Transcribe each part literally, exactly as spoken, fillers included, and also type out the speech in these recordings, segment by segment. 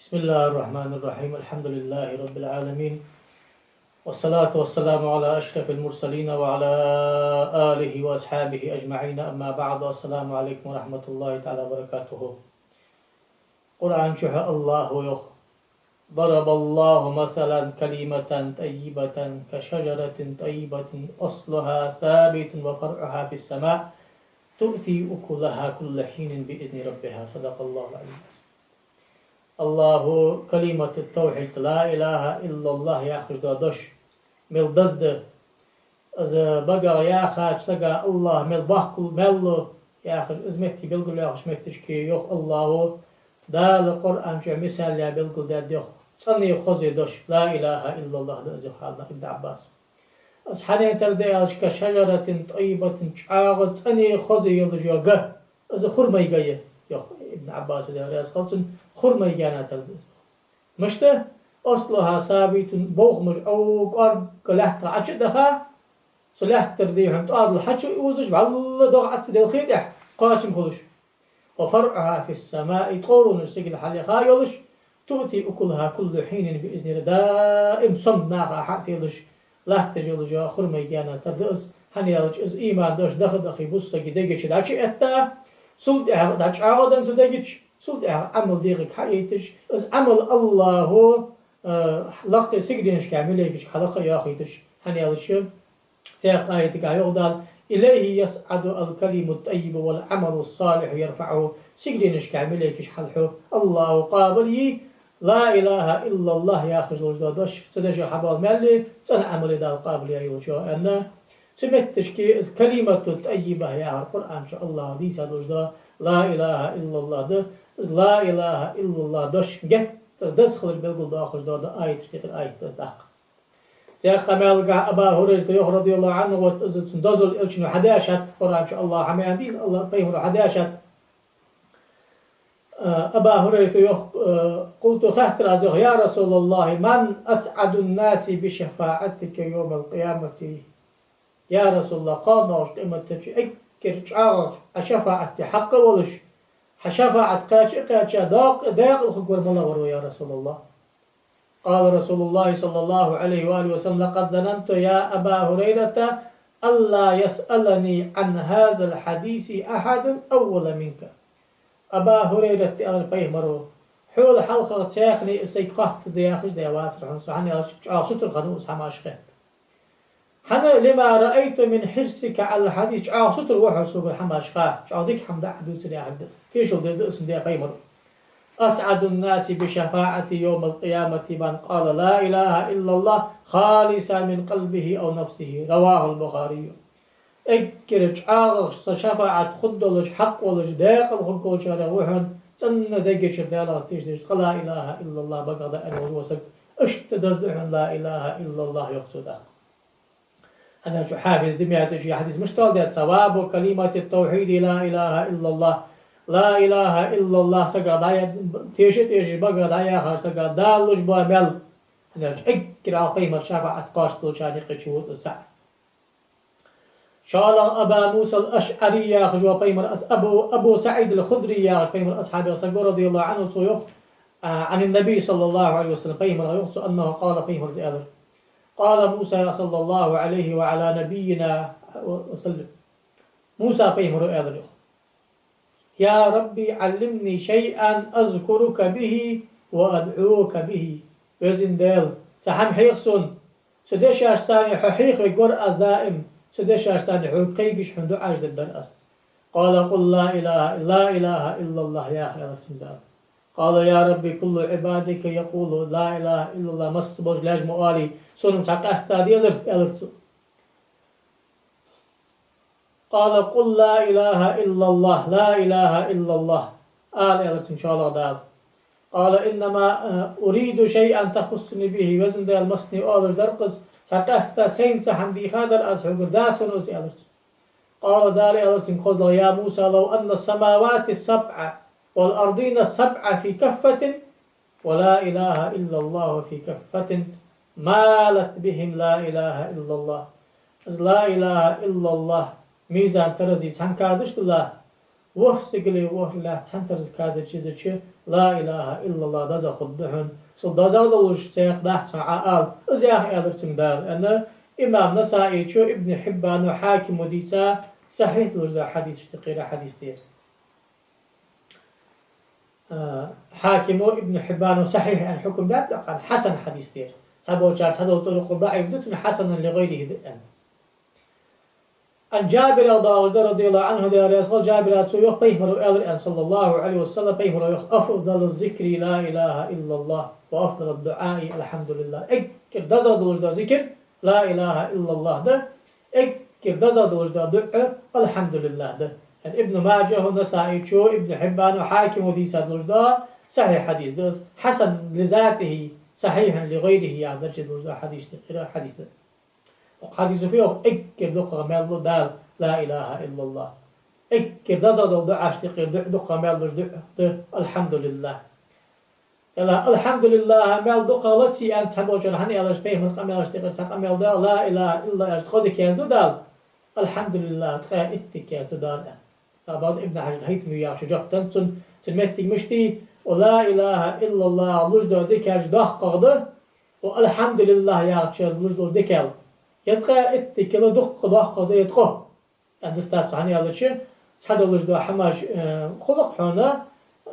بسم الله الرحمن الرحيم. الحمد لله رب العالمين. والصلاة والسلام على أشرف المرسلين وعلى آله وأصحابه أجمعين. أما بعد. السلام عليكم ورحمة الله تعالى وبركاته. Къуръан чу Аллахӏо йоах: ضرب الله مثلا كلمة طيبة كشجرة طيبة أصلها ثابت وفرعها في السماء تؤتي أكلها كل حين بإذن ربها. صدق الله العظيم. Аллахӏо калимату тавхьид, ла илахӏа иллаллахӏ яхаш дола дош мел деза да, из багах яхача сага Аллахӏ мел боккхал мел лу яхаш, из метте белгалйоахаш метташка йоах Аллахӏо, Дала Къуръан чу мисал яь белгалдаьд йоах, цӀене хоза дош ла илахӏа иллаллахӏ да из, йоах Ибн Ӏаббаса. Из хьанна тара да аьлча, كشجرة طيبة, чӀоагӀа цӀене хоза йолаш йола га, из хурмай га я, йоах Ибн Ӏаббаса, Даьла раьза хилва цунна, хурмай гаьна тара да из. Мишта? أصلها ثابت, бовхамаш укъорга лаьттах Ӏочу а даха, цу лаьттара дийхьан тӀоадал хьачу а узаш, вӀалла догӀа Ӏа ца делхе а тӀехьа кхоачам хулаш. وفرعها في السماء, ткъоронаш сигала хьалъяха йолаш, تؤتي أكلها كل حين بإذن ربها, даим сом наха хьа а телаш, латташ йолаш йола хурмай гаьна тара да из, хӀана аьлча из иман дош даха-дахе бусалба сага дега чу дӀачуэтта, цул тӀехьагӀа дӀачӀоагӀа даьнна цу дега чу, цул тӀехьагӀа Ӏамал дегӀага хьаэтташ, из Ӏамал Аллахӏо, э, лакхе сигаленашка малейкашка хьалакха а йоахийташ, хӀана аьлча, цхьаькха аятагахь йоах Дала: إليه يصعد الكلم الطيب والعمل الصالح يرفعه. Сигаленашка малейкаш хьалхьу Аллахӏо къоабал е, ла илахӏа иллаллахӏ яхаш долаш дола дош, цу дешах хьабоагӀа маьл е, цӀена Ӏамал е Дала къоабал яь йолча, аьнна. Цу метташка из калимату таййиба яхар Къуръан чу Аллахӏо дийца долаш дола ла илахӏа иллаллахӏ да. Из ла илахӏа иллаллахӏ дош геттара деза хилар белгалдоахаш дола аяташ тӀехьа аят да из тӀаккха. Цхьаькха маьлага Аба Хурайрата йоах, радияллахӏу Ӏанху, вот из цун дозал Элчано хьадеш хӀаьта, Къуръан чу Аллахӏо хьа ма аьннадий, Аллахӏ, пайхамаро хьадеш хӀаьта. Э, Аба Хурайрата йоах, э, قلت, хаьттар аз йоах: يا رسول الله، من أسعد الناس بشفاعتك يوم القيامة؟ Я РасулаллахӀ, кхоана къематдийнахьа эггара чӀоагӀагӀа Ӏа шафаӀат де хьакъ волаш, хьа шафаӀат кхаьча а кхаьча, докъ-, декъала хургвар малагӀа вар, я РасулаллахӀ? قال رسول الله صلى الله عليه وآله وسلم: لقد ظننت يا أبا هريرة ألا يسألني عن هذا الحديث أحد أول منك. Аба Хурайрат, аьлар пайхамаро, хьол хьалхагӀа цхьанне а сайга хоаттаргда яхаш даь вацар хьона со, хӀана аьлча чӀоагӀа сутара хиннав из хьа машха хетта. ХӀана, لما رأيت من حرصك على الحديث, чӀоагӀа сутара ва хьо согара хьа машха, чӀоагӀа дика хӀама да Ӏа дувцар яхилга да из. Тешал дергда из хӀама даь пайхамаро. أسعد الناس بشفاعتي يوم القيامة من قال لا إله إلا الله خالصا من قلبه أو نفسه. رواه البخاري. Эггара чӀоагӀагӀа са шафаӀат хургдолаш, хьакъ волаш, декъала хургволчарех ва хьона, цӀена дега чура Далах тешаш, цкъа ла илахӀа иллаллахӀ багах дӀааьнна вола саг. Иштта деза да хьона ла илахӀа иллаллахӀ, йоах цо тӀаккха. ХӀана аьлча Хьафиз ДимятӀичо ер хьадис мишта доаладаьд: ثواب كلمة التوحيد لا إله إلا الله. Ла илахӀа иллаллахӀ сага дӀа-, теша а тешаш багах дӀаяхача сага Дала луш бола маьл. ХӀана аьлча эггара Ӏа пайхамара шафаӀат кхоачаш долчарна юкъе чу вода из саг. ШоллагӀа Аба Муса ал-АшӀари яхаш ва пайхамара ас-, Абу, Абу СаӀид ал-Худри яхаш пайхамара асхьабех саг ва, радияллахӀу Ӏанху, цо йоах, а, عن النبي صلى الله عليه وسلم, пайхамарах йоах цо, أنه قال, пайхамара из аьлар: قال موسى صلى الله عليه وعلى نبينا وسلم. Муса пайхамаро аьлар йоах: يا رب علمني شيئا أذكرك به وأدعوك به. Веза Даьла, цхьа хӀама хьеха сона, цу дешашца хьо хьехавергвар аз даим, цу дешашца хьога кхайкаш, хьона дуӀаш дергдар аз. قال قل لا إله، لا إله إلا الله яха, аьлар цунга Дала. قال يا رب كل عبادك يقول لا إله إلا الله, масса болча лаьша ма оалий, сона цхьа къаьстта дезар, аьлар цо. قال قل لا إله إلا الله، لا إله إلا الله, ала, аьлар цунга шоллагӀа Дала. قال إنما أريد شيئا تخصني به, Веза Даьла, массане оалаш дар-кх из, цхьа къаьстта сайна цхьа хӀама дийха дар аз хьогара, да сона из, аьлар цо. قال, Дала аьлар цунга кхозлагӀа: يا موسى لو أن السماوات السبع والأرضين السبع في كفة ولا إله إلا الله في كفة مالت بهم لا إله إلا الله. Из لا إله إلا الله мизан-таразе цхьан каде деш дале, ворхӀ сигала ворхӀ лаьтта цхьан тараза кадача изача ла илахӀа иллаллахӀ дезагӀа хургда хьона. Цул дезагӀа долаш цхьаккха дац хьона Ӏа ала. Из яха аьлар цунга Дала, аьнна, имам Насаичо, Ибн Хьиббано, Хьакимо дийца сахьихь долаш да хьадисашта юкъера хьадис да ер. А, Хьакимо, Ибн Хьиббано сахьихь аьнна хьукм даьд, тӀаккха хьасан хьадис да ер. Цхьаболчар цхьадола тӀурукъ даӀиф да, цун хьасанун ли гӀайрихӀи да аьнна. Ан Джабира доагӀаш да, радияллахӀу Ӏанху, Даьла раьза хилва, Джабира цо йоах, пайхамаро аьлар аьнна, саллаллахӀу Ӏалайхи ва саллам, пайхамаро йоах: «أفضل الذكر لا إله إلا الله، وأفضل الدعاء الحمد لله». Эггара дезагӀа долаш да зикр ла илахӀа иллаллахӀ да, эггара дезагӀа долаш да дуӀа алхьамдулиллахӀ да. Ибн Маджахо, Насаичо, Ибн Хьиббано, Хьакимо дийца долаш да, сахьихь хьадис да из, хьасан ли затихӀи, сахьихьун ли гӀайрихӀи яха дарже долаш да хьадис, хьадис да из. Укх хьадисо фу йоах? Эггара дукхагӀа маьл лу Дала ла илахӀа иллаллахӀ. Эггара дезагӀа дола дуӀашта юкъера дуӀа, дукхагӀа маьл луш дуӀа да алхьамдулиллахӀ. Ала, алхьамдулиллахӀ, маьл дукхагӀа лаций аьнна цхьаболчар хӀана аьлча, пайхамара къамаьлашта юкъера цхьа къамаьл да: ла илахӀа иллаллахӀ аьлча ткъо дика язду Дала, алхьамдулиллахӀ ткъаь итт дика язду Дала аьнна. Ибн Хьажар ХӀайтамийо яхачо жоп деннад цунна, цун моттиг мишта я: ла илахӀа иллаллахӀ луш дола дикаш доккхагӀа да алхьамдулиллахӀ яхача луш долча дикал. Е ткъаь итт дикал дукха доккхагӀа да, е ткъо. ТӀаккха дустац цо, хӀана аьлча, цхьадолаш дола хӀамаш, э, хул-кх хьона,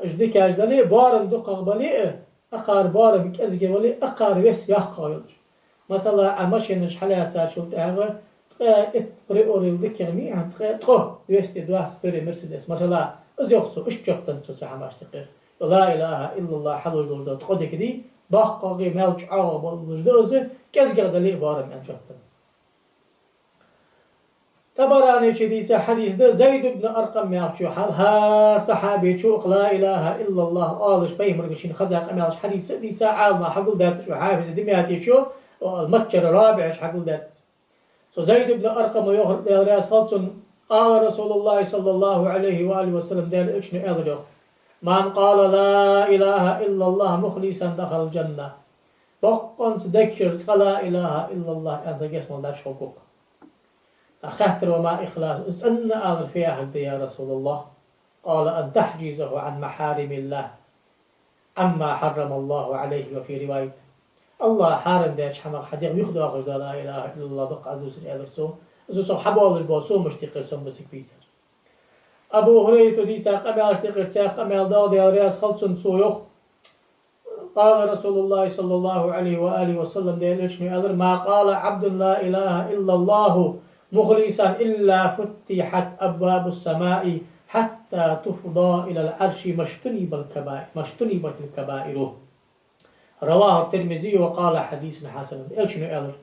уж дикаш дале а, боарам дукхагӀа бале а, акхар боарам кӀезига вале а, акхар вес йоккхагӀа йолаш. Масала, Ӏа машина чу хьалаьцачул тӀехьагӀа ткъаь итт приора дикагӀа ма йий хьона, ткъаь ткъо, двести двадцать первый Мерседес. Масала, из йоах цо, иштта жоп деннад цо цу хӀамашта юкъера. Ла илахӀа иллаллахӀ хьалуш долаш дола ткъо дика дий, доккхагӀа, маьл чӀоагӀагӀа болаш да из, кӀезигагӀа дале а боарам аьнна жоп деннад цо. ТӀабаране чу дийца хьадис да, Зайд ибн Аркъам яхачо хьал, хӀара сахьабечо укх ла илахӀа иллаллахӀ оалаш пайхамарагара шийна хеза къамаьлаш хьадис а дийца, Ӏалама хьагулдаьттача, хьафиз Димятечо, о, ал-Маччара РабигӀачо хьагулдаьтта. Цу Зайд ибн Аркъама йоах, Даьла раьза хилва цунна: «قال رسول الله صلى الله عليه وآله وسلم», Даьла Элчано аьлар йоах: «من قال لا إله إلا الله مخلصا دخل الجنة». Боккъонца дегчура цкъа ла илахӀа иллаллахӀ аьнна саг ялсмала дӀачухургва-кх. ТӀаккха хаьттар: «وما الإخلاص؟» Из цӀена алар фу яхилга да, я РасулаллахӀ? قال: «أن تحجزه عن محارم الله، عما حرم الله عليه، وفي رواية». АллахӀа хьарам даьча хӀамах хьа дегӀ юхадоахаш да ла илахӀа иллаллахӀ, дукха аз дувцар, аьлар цо. Из сох хьабоалаш бола сомашта юкъера сома ба цига бийцар. Абу ХӀурайрата дийца къамаьлашта юкъера цхьа къамаьл да, Даьла раьза хилва цунна, цо йоах: «قال رسول الله صلى الله عليه وآله وسلم», Даьла Элчано аьлар: «ما قال عبد لا إله إلا الله مخلصا إلا فتحت أبواب السماء حتى تفضى إلى العرش ما اجتنب الكبائر، ما اجتنبت الكبائر». رواه الترمذي وقال: «حديث حسن». Элчано аьлар: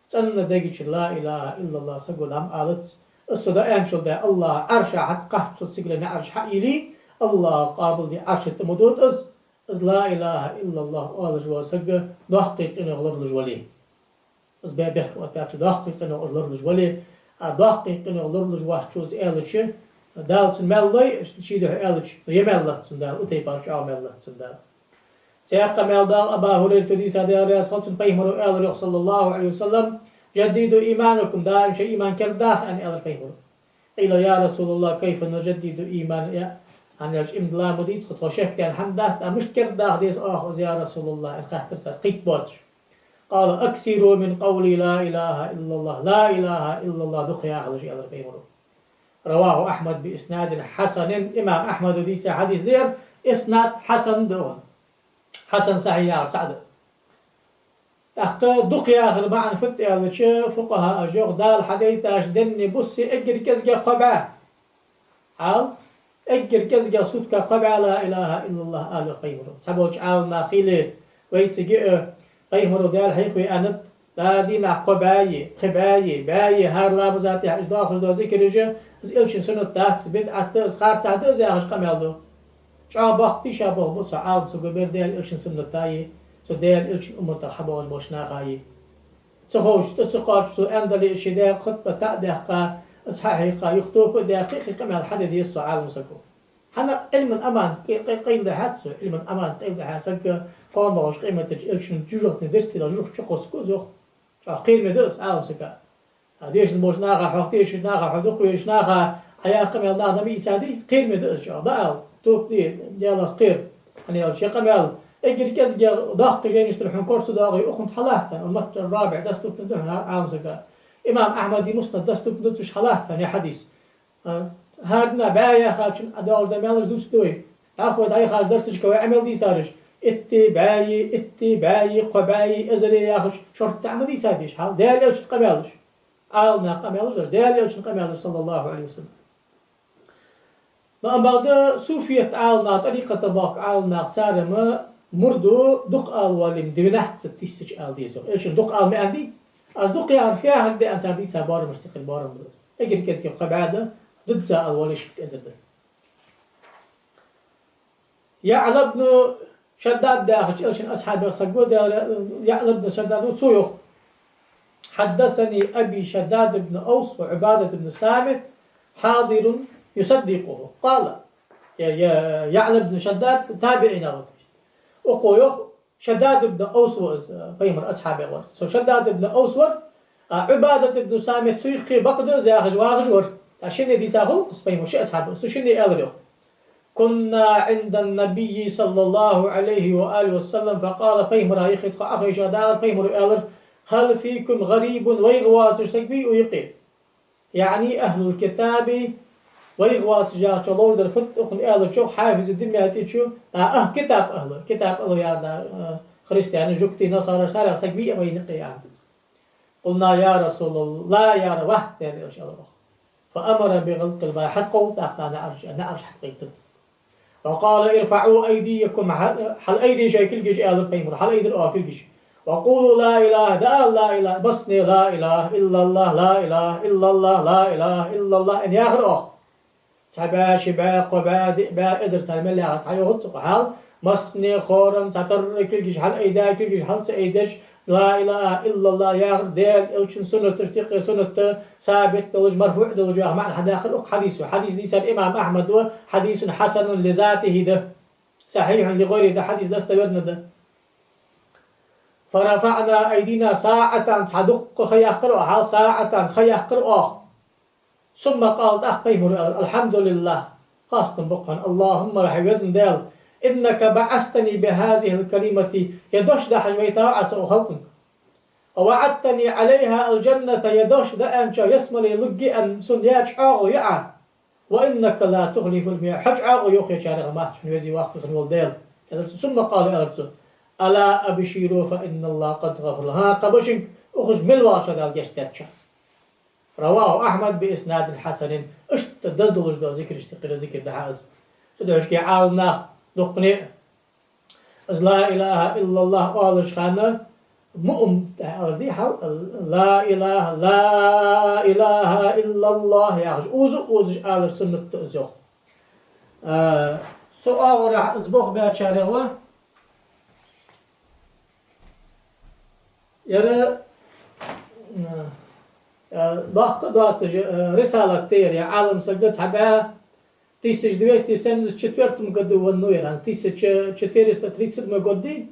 цӀена дегчура ла илахӀа иллаллахӀ саго дӀа ма алац, из цо дӀааьнначул тӀехьагӀа АллахӀа Ӏарша хьатӀакхаччалца сигала наӀараш хьаийле, АллахӀа къоабалде Ӏарша тӀа ма дода из, из ла илахӀа иллаллахӀ оалаш вола саг доккхий къинойх лоралуш вале. Из бе-, бехк оттабаьб цо, доккхий къинойх лоралуш вале. А доккхий къинойх лоралуш вац цо из аьлча, Дала цунна маьл лой, ший духьа аьлча, е маьл лац цунна Дала, укх тайпара чӀоагӀа маьл лац цунна Дала. Цхьаькха маьл да Абу ХӀурайрата дийца, Даьла раьза хилва цунна, пайхамаро аьлар йоах, саллаллахӀу Ӏалайхи ва саллам: «جددوا إيمانكم», даим шоай иман кердадаха, аьнна, аьлар пайхамаро. «قيل: يا رسول الله، كيف نجدد الإيمان؟» Я, хӀана аьлча, иман дилла ма дий тхо, тхо шек даьнна хӀама дац, тӀаккха мишта кердадаха деза оаха из, я РасулаллахӀ, аьнна, хаьттар цар, кхийтта боацаш. «قال: أكثروا من قول لا إله إلا الله», ла илахӀа иллаллахӀ дукха яхалаш, аьлар пайхамаро. رواه أحمد بإسناد حسن, имам Ахьмада дийца хьадис да ер, иснад хьасан да цун. Хьасан сахьихь яхар цхьа да. ТӀаккха дукха яхар маӀан фуд аьлча, фукъахӀаша йоах, Дала хьадайташ денна бус эггара кӀезигагӀа кхо бӀаь. Хьал, эггара кӀезигагӀа суткагӀа кхо бӀаь ла илахӀа иллаллахӀ ала йоах пайхамаро. Цхьаболча Ӏаламнаха хийла, вайцига а, пайхамаро Даьла хьехаве аьннад, ла дийнахьа кхо бӀаь, пхи бӀаь, бӀаь, хӀара ламаза тӀехьа уж доахаш дола зикараш, из Элчан суннат дац, бидӀат да из, харцахьа да из яхаш къамаьл ду. ЧӀоагӀа боккха тийшаболх ба цу Ӏалам саго бер Даьла Элчан суннатаи, цу Даьла Элчан умматах хьабоагӀаш болча нахаи. Ца ховш, тӀа ца кхоачаш, цо аьнна дале а, ший даь хутбат а даьккха, из хьахьийкха, юха тоба а даь, кхы-кхы къамаьл хьаде деза цу Ӏалам саго. ХӀана, Ӏилман аманат къи-, къи-, къайладаьхьад цо, Ӏилман аманат къайладаьхьа саг, кхоана долча къематдийнахьа Элчан жожагӀатен дерста тӀа жожагӀате чукхоссаргва из, йоах. ЧӀоагӀа кхераме да из Ӏалам сага. А дешаш болча наха хьох, дешаш наха хьох, дукха везача наха, Хьаяха къамаьл наха ма ийцадий, кхераме да из чӀоагӀа. ДӀаала, тоба де, Даьлах кхера. ХӀана аьлча ер къамаьл эггара кӀезигагӀа доккхий жайнаш тӀара хьона корсо доагӀе, укхунна хьалаттар, المتجر الرابع доступно да хьона Ӏаламсага. Имам Ахьмада Муснад доступно да цу чу хьалаттар ер хьадис. А, хӀара дийнахьа бӀаь яхачун а доагӀаш да маьлаш дувцаргда вай. ДӀахо дӀаяхача дарсашка вай Ӏамал дийцараш, итти, бӀаьи, итти, бӀаьи, кхо бӀаьи, эзари яхаш шортта Ӏамал дийцадеш хьал, Даьла Элчан къамаьлаш. Ӏаламнаха къамаьлаш, Даьла Элчан къамаьлаш, صلى الله عليه وسلم. Но амма бакъда суфият Ӏаламнаха, тӀарикъата бохк Ӏаламнаха, цар-м мурдо дукха ала воалле-м двенадцать тысяч ала деза. Элчано дукха ала ма аьннадий? Аз дукха яхар фу яхилга да аьнна цар дийца боарамаш тӀехьа боарам ба из. Эггара кӀезига кхо бӀаь да, дизза ала воалле шийтта эзар да. ЯӀла ибн Шаддад яхача Элчан асхьабех саг ва, Даьла, ЯӀла ибн Шаддад ва, цо йоах: حدثني أبي شداد بن أوس وعبادة بن صامت حاضر يصدقه. قال, я, я, ЯӀла ибн Шаддад табиӀинех ва. Укхо йоах, Шаддад ибн Авс ва из, пайхамара асхьабех вар. Цу Шаддад ибн Авс вар, а Ӏубадат ибн Самит цу юххе бакъда из яхаш вагӀаш вар. ТӀаккха шинне дийца хул-кх из, пайхамара ши асхьаб, цу шинне аьлар йоах: كنا عند النبي صلى الله عليه وآله وسلم فقال, пайхамара юххе тхо Ӏохайша дахар, пайхамара аьлар: هل فيكم غريب, вайга воацаш саг вий укх юкъе? يعني أهل الكتاب, вайга воацаш яхачох ловш дар фуд, укхунна аьлар чу, хьафиз ДимятӀичо, а, ахь китаб ахьлу, китаб ахьлу яхар да, а, христианаш, жугтий, насараш, царех саг вий вайна юкъе яхар да из. قلنا يا رسول الله, لا, яра, вац, Даьла Элча, аьлар оаха. فأمر بغلق الباب, хьатӀакховда тӀаккха наӀараш, наӀараш хьатӀакхийтар. وقال: ارفعوا أيديكم, хьа-, хьал айде шоай кулгаш, аьлар пайхамара, хьал айдир оаха кулгаш. وقولوا لا إله, дӀаала لا إله, массане لا إله إلا الله, لا إله إلا الله, لا إله إلا الله аьнна яхар оаха. Цхьа бӀаь, ши бӀаь, кхо бӀаь, диъ бӀаь, эзар цар мел яхар хьайоагӀац укхо хьал, массане, хоарам, цхьатарра кулгаш хьал айдаь, кулгаш хьал ца айдеш, لا إله إلا الله яхар Даьла Элчан суннаташта юкъе суннат да, сабит долаш, марфуӀ долаш яха маӀан хьадаккхар укх хьадисо. Хьадис дийцар имам Ахьмад ва, حديث حسن لذاته да, صحيح لغيره да, хьадис достоверно да. فرفعنا أيدينا, саӀатан цхьа дукха ха яьккхар оаха, хьал саӀатан ха яьккхар оаха. ثم قال, тӀаккха пайхамара аьлар: الحمد لله, хоастам ба хьона, اللهم, хӀай веза Даьла, إنك بعثتني بهذه الكلمة, ер дош дахьаш вайтав Ӏа со укх халкъа. ووعدتني عليها الجنة, ер дош да аьнначоа ялсмале лургья аьнна сона яь чӀоагӀо я Ӏа. وإنك لا تخلف الميعاد, хьо чӀоагӀо йохаечарех ма дац хьона, веза-воккха хинна вола Даьла. Аьлар цо, ثم قال, аьлар цо: ألا أبشروا فإن الله قد غفر لكم. ХӀа, кхаба шуга, укхаза мел вагӀачоа Дала гешт даьд шоана. رواه أحمد بإسناد حسن. Иштта деза долаш дола зикарашта юкъера зикар да хьа из. Цудухьа Ӏаламнаха дуккхане а из لا إله إلا الله оалаш хана, муъм, тӀехьа аьлар дий хьал, لا إله, لا إله إلا الله яхаш, узу-, узаш алар суннат да из, йоах. А, цу оагӀорахьа из болх баьчарех ва. Ер, а, а, доккха доацаш, а, рисалат да ер, ер Ӏаламсага цхьа бӀаь, тысяча двести семьдесят четвёртом году веннав ер, а, тысяча четыреста тридцать седьмой год дий,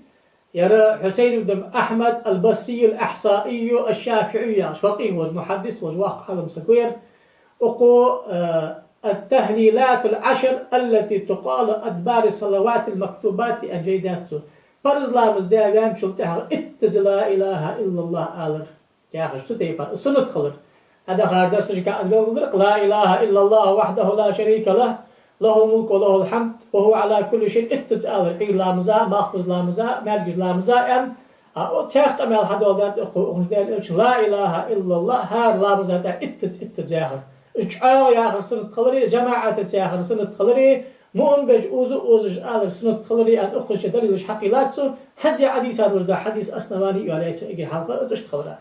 ер Хьусайн ибн Ахьмад аль-Басрий аль-Ахьсаий аш-ШафиӀий яхаш, факъихӀ волаш, мухьаддис волаш, воккха Ӏаламсаг ва ер. Укхо, э, التهليلات العشر التي تقال أدبار الصلوات المكتوبات аьнна жай даьд цо. Парз ламаз даь ваьнначул тӀехьагӀа иттаза لا إله إلا الله алар яхаш, цу тайпара, суннат хилар. ХӀанз дахача дарсашка аз белгалдир-кх: لا إله إلا الله وحده لا شريك له، له الملك وله الحمد وهو على كل شيء, иттаза алар, Ӏуйра ламаза, малхбуза ламаза, маьждига ламаза аьнна. А, о, цхьа къамаьл хьадоаладаьд укхо, укхунаш Даьла Элчано لا إله إلا الله хӀара ламаза тӀа иттаза, иттаза яхар. Из чӀоагӀа яхар суннат хилари, жамаӀатаца яхар суннат хилари, муъм беш узу-, узаш алар суннат хилари аьнна, укхаза ший далилаш хьакхийллад цо, хӀанз Ӏодийца долаш да хьадис основани йоалаяьй цо эггара хьалха, из иштта хилар.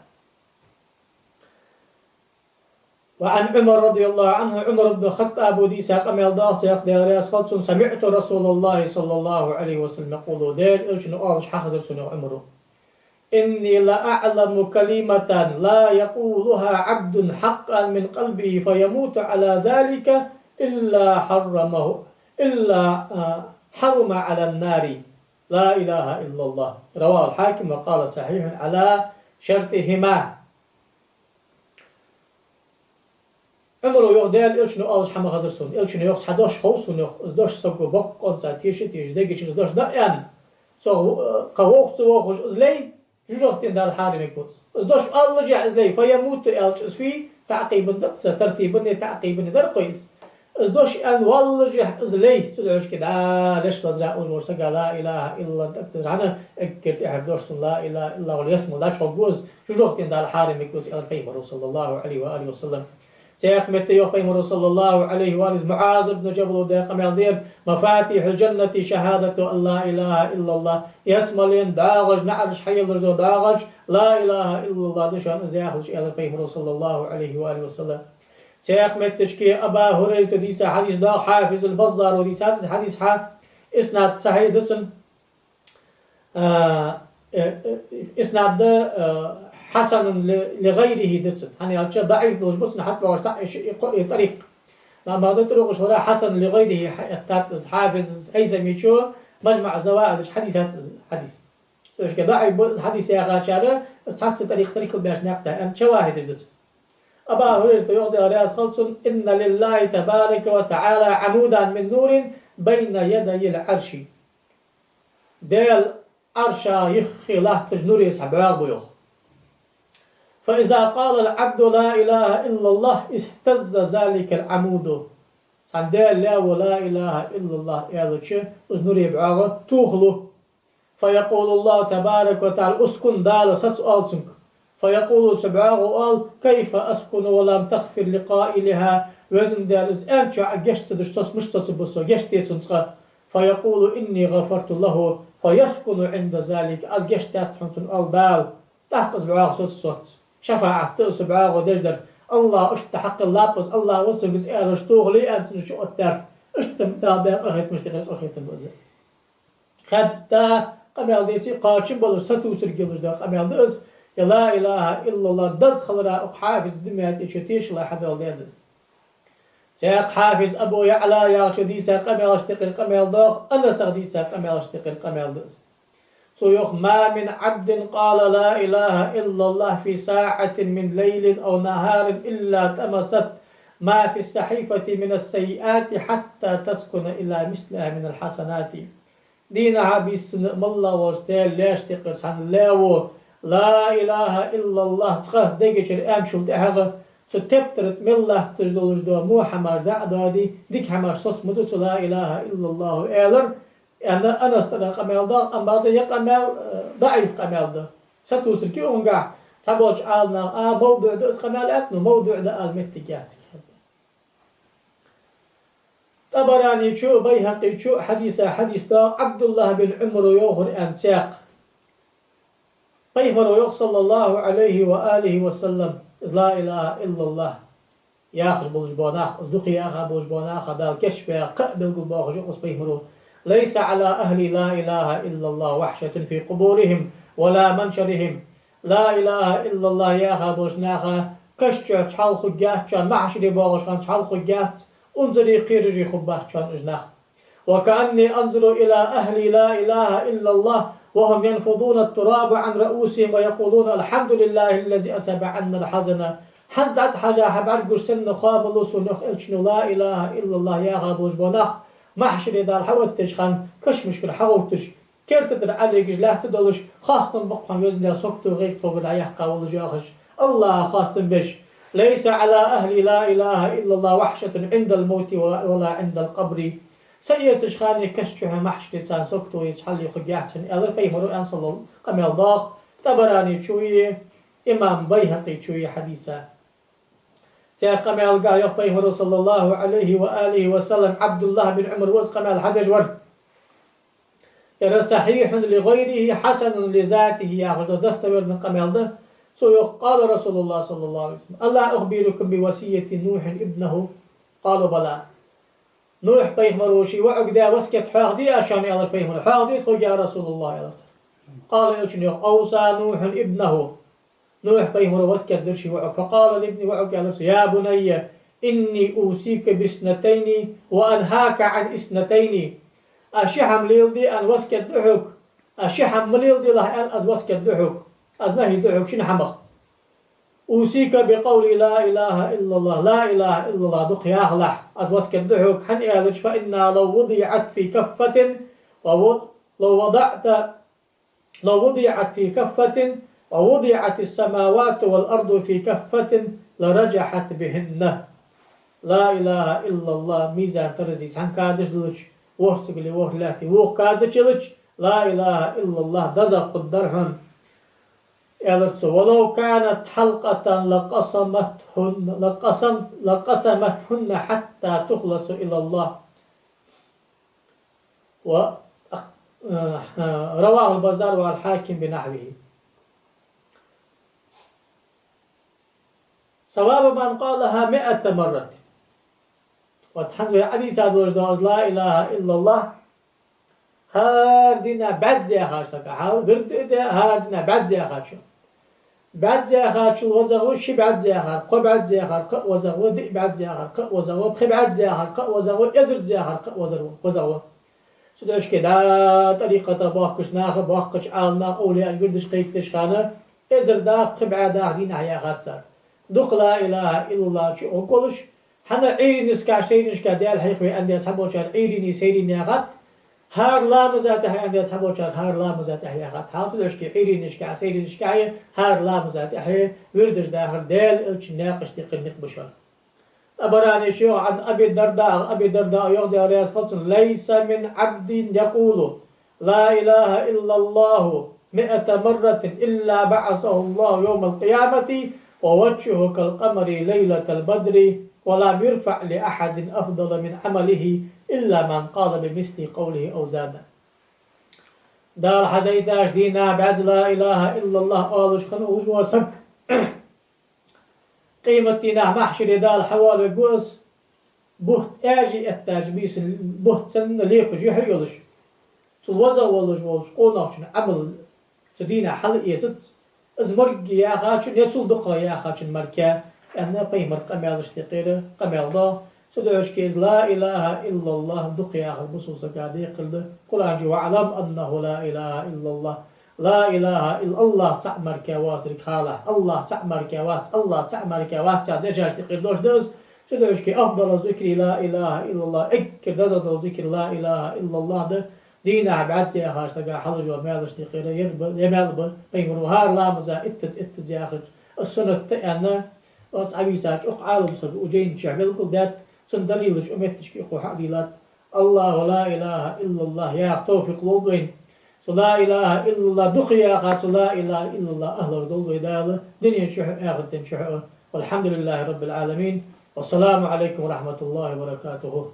وعن عمر رضي الله عنه, Ӏумар ибн ХаттӀаба дийца къамаьл да, цох Даьла раьза хилва цунна: سمعت رسول الله صلى الله عليه وسلم يقول, Даьла Элчано оалаш хьахезар сона, йоах Ӏумара: إني لأعلم كلمة لا يقولها عبد حقا من قلبه فيموت على ذلك إلا حرمه، إلا، آه، حرم على النار. لا إله إلا الله. رواه الحاكم وقال صحيح على شرطهما. Ӏумара йоах, Даьла Элчано оалаш хӀама хезар сона. Элчано йоах, цхьа дош хов сона, йоах, из дош саго боккъонца теша, теша, дега чура из дош дӀа а аьнна, цо, э, кхы вовхаца вохаш из лай, жожагӀатен Дала хьарам ергва из. Из дош оаллашехь из лай, فيموت аьлча из фу, таӀкъибан да-кх из, тартибан а таӀкъибан а дар-кх из. Из дош аьнна воаллашехь из лай, цудухьа дӀа леш лазар уллаш волча сага لا إله إلا الله тӀакхетар хьона, эггара тӀехьара дош сона لا إله إلا الله ялсмале дӀачухьоргва из, жожагӀатен Дала хьарам ергва из, аьлар Пайхамаро, صلى الله عليه وآله وسلم. Цхьаькха метте йоах Пайхамаро, صلى الله عليه وآله وسلم, МуӀаз ибн Джабала даь къамаьл да ер: مفاتيح الجنة شهادة أن لا إله إلا الله. Ялсмален догӀаш, наӀараш хьаеллаш дола догӀаш, لا إله إلا الله да шоана из яхалаш, аьлар Пайхамаро, صلى الله عليه وآله وسلم. Цхьаькха метташка Абу Хурайрата дийца хьадис да, Хьафиз аль-Баззара дийцад из хьадис хьа, иснад сахьихь да цун. А, э, э, иснад да, э, حسن ل-, لغيره да цун. ХӀана аьлча даӀиф долаш ба цун хьатӀабоагӀаш цхьа и ш-, и кхо-, и тӀарикъ. Амма да тӀарикъаш хилара حسن لغيره хьаэттад из Хьафиз Хьайсамичо, МаджмаӀ аз-Заваидаш хьадийцад из хьадис. Цу шка даӀиф ба из хьадис яхачар, из цхьацца тӀарикъ тӀарикъ беш наькъ тӀа, ам шавахӀидаш да цун. Абу Хурайрата йоах, Даьла раьза хилва цунна: إن لله تبارك وتعالى عمودا من نور بين يدي العرش. Даьла Ӏарша юххе латташ нуре цхьа бӀоагӀа ба, йоах. فإذا قال العبد لا إله إلا الله اهتز ذلك العمود. Цхьан Даьла лаьво لا إله إلا الله аьлча, из нуре бӀоагӀа тохалу. فيقول الله تبارك وتعالى: اسكن, Дала саца оал цунга. فيقول, цу бӀоагӀо оал: كيف أسكن ولم تغفر لقائلها؟ Везан Даьла, из аьнначоа гешт ца деш, со мишта сацаргба со, гешт де цунна цкъа. فيقول: إني غفرت له فيسكن عند ذلك. Аз гешт даьд хьона цунна, оал Дала. ТӀаккха из бӀоагӀа соцаш соц. ШафаӀат да из цу бӀоагӀо деш дар. АллахӀа иштта хьакхеллаб из, АллахӀ ва сога из аьлар, тохале аьнна цунна чуоттадаьр. Иштта Дала баь къахетамаш тӀехьара къахетам ба из. Хадда къамаьл деций, кхоачам болаш, сатувсаргйолаш дола къамаьл да из, е لا إله إلا الله деза хилара укх Хьафиз Димятичо тешал хьадоаладаьд из. Цхьаькха Хьафиз Абу ЯӀла яхачо дийца къамаьлашта юкъера къамаьл да, Анаса дийца къамаьлашта юкъера къамаьл да из. Цо йоах: ما من عبد قال لا إله إلا الله في ساعة من ليل أو نهار إلا طمست ما في الصحيفة من السيئات حتى تسكن إلى مثلها من الحسنات. Дийнахьа, бийсанна а моллагӀа волча Даьла лаьшта юкъера цхьан лаьво لا إله إلا الله цкъа дега чура аьнначул тӀехьагӀа, цу тептара тӀа мел латташ долаш дола во хӀамаш дӀа а доадий, дика хӀамаш соц ма ду цу لا إله إلا الله аьлар, аьнна, Анаса тӀара къамаьл да, амма бакъда ер къамаьл, э, даӀиф къамаьл да. Сатувсаргья укхангахь, цхьаболча Ӏаламнаха, а, мавдуӀ да из къамаьл аьннад, но мавдуӀ да ала моттиг яц. ТӀабараничо, БайхӀакъичо хьадийца хьадис да, ӀабдуллахӀ бин Ӏумара йоахар аьнна цхьаькха. Пайхамаро йоах, صلى الله عليه وآله وسلم, из لا إله إلا الله яхаш болаш бола нах, из дукха яха болаш бола нах Дала кийчбаь, кхы а белгалбоахаш йоах из Пайхамаро: ليس على أهل لا إله إلا الله وحشة في قبورهم ولا منشرهم. لا إله إلا الله яха болча наха каша чу цхьалха хургьяц шоана, махьшаре боагӀача хана цхьалха хургьяц, унзара, кхерара хургбац шоана уж нах. وكأني أنظر إلى أهل لا إله إلا الله وهم ينفضون التراب عن رؤوسهم ويقولون: الحمد لله الذي أذهب عنا الحزن. ХӀанз дӀатӀахьажа хьа бӀаргаш санна хоамал лу сона, йоах Элчано, لا إله إلا الله яха болаш бола нах, махьшаре Дала хьаоттача хана кашамашкара хьагӀовтташ, керта тӀара Ӏолегаш лаьтта долаш, хоастам ба-кх хьона, Везан Даьла, сагото гӀайгӀа тхогара дӀаяьккха волаш, яхаш, АллахӀа хоастам беш: ليس على أهل لا إله إلا الله وحشة عند الموت ولا عند القبر. Са эцача хана, каша чу, махьшаре царна сагото яц, хьалле хургьяц шоана, аьлар Пайхамаро, аьнна, صلى الله, къамаьл да ТӀабараничои имам БайхӀакъичои хьадийца. Цхьаькха къамаьлгахь йоах Пайхамаро, صلى الله عليه وآله وسلم, ӀабдуллахӀ бин Ӏумара из къамаьл хьадеш вар. Ер صحيح لغيره حسن لذاته яхаш да, достоверни къамаьл да. Цо йоах: قال رسول الله صلى الله عليه وسلم: ألا أخبركم بوصية نوح ابنه؟ قالوا: بلى. Нухь пайхамаро ший воӀага даь васкет хьоахаде аз шоана, аьлар Пайхамаро. Хьоахаде тхога, يا رسول الله, аьлар цар. قال, Элчано йоах: أوصى نوح ابنه. Нухь пайхамаро васкет дир ший воӀага. فقال لابنه, воӀага аьлар цо: يا بني إني أوصيك باثنتين وأنهاك عن اثنتين. Аз ши хӀама леладе аьнна васкет ду хьога. Аз ши хӀама ма леладелахь аьнна аз васкет ду хьога. Аз нахьи ду хьога шин хӀамах. أوصيك بقول لا إله إلا الله, لا إله إلا الله дукха яхалахь, аз васкет ду хьога, хӀана аьлча, فإنها لو وضعت في كفة, ولو وضعت لو وضعت في كفة ووضعت السماوات والأرض في كفة لرجحت بهن. لا إله إلا الله мизан таразе цхьан кадаш хилча, ворхӀ сигали ворхӀ лаьтта вокх кадаш хилча, لا إله إلا الله дезагӀа хургдар хьона, аьлар цо. ولو كانت حلقة لقسمتهن، لقسم-، لقسمتهن حتى تخلص إلى الله. و، رواه البزار والحاكم بنحوه. ثواب من قالها مائة مرة. Вот хӀанз вай хьадийца долаш да из لا إله إلا الله. ХӀара дийнахьа бӀаьзза яхача сага, хьал вирд а даь, хӀара дийнахьа бӀаьзза яхача. БӀаьзза яхачул везагӀа ва ши бӀаьзза яхар, кхо бӀаьзза яхар, кхы а везагӀа ва диъ бӀаьзза яхар, кхы а везагӀа ва пхи бӀаьзза яхар, кхы а везагӀа ва эзарза яхар, кхы а везагӀа ва, везагӀа ва. Цу дешаца да тӀарикъата боккхача наха, боккхача Ӏаламнаха, овлияша вирдаш кхайкадеш хана, эзар даха, пхи бӀаь даха дийнахьа яхац цар. Дукха لا إله إلا الله чу гӀоргволаш, хӀана Ӏуйрийна йисача, сайрийна йисача Даьла хьехаве аьнна цхьаболчар Ӏуйрийна, сайрийна яхад, хӀара ламаза тӀехьа аьнна цхьаболчар хӀара ламаза тӀехьа яхад. Хьал цу дешаца Ӏуйрийна йисача, сайрийна йисача хӀара ламаза тӀехьа вирдаш дахар Даьла Элчан наькъаш тӀа кхы никъ ба шоана. ТӀабаране чу йоах, عن أبي الدرداء, Аби Дардаъ йоах, Даьла раьза хилва цунна: ليس من عبد يقول لا إله إلا الله مائة مرة إلا بعثه الله يوم القيامة ووجهه كالقمر ليلة البدر ولم يرفع لأحد أفضل من عمله إلا من قال بمثل قوله أو زاد. Дала хьадайтача дийнахьа бӀаьзза لا إله إلا الله оалаш хинна волаш вола саг, къематдийнахьа махьшаре Дала хьавоалавергва из, бутт аьжи эттача бийсан бутт санна лекхаш, юхь а йолаш. Цул везагӀа волаш волча къонахчун Ӏамал цу дийнахьа хьалъэцац, из моргге яхачун е цул дукхагӀа яхачун мара, аьнна, пайхамара къамаьлашта юкъера къамаьл да. Цу дешаца из لا إله إلا الله дукха яхар бусалба сага декхар да. Къуръан чу: واعلم أنه لا إله إلا الله. لا إله إلا الله цаӀ мара вац еррига хьалахь. АллахӀ цаӀ мара вац, АллахӀ цаӀ мара вац яха дешашта юкъера дош да из. Цу дешаца أفضل الذكر لا إله إلا الله, эггара дезагӀа дола зикр لا إله إلا الله да. Дийнахьа бӀаьзза яхача сага хьалуш йола маьлашта юкъера ер ба, ер маьл ба, пайхамара хӀара ламаза иттаза, иттаза яхар. Из суннат да аьнна, аз Ӏавийсача укх Ӏалам сага укх жайна чу белгалдаьд, цун далилаш укх метташка юкъе хьадийллад. АллахӀа لا إله إلا الله яха товфикъ лолда вайна. Цу لا إله إلا الله дукха яха, цу لا إله إلا الله ахӀлах долда вай Дала дунен чухь а, ахарта ден чухь а. والحمد لله رب العالمين. والسلام عليكم ورحمة الله وبركاته.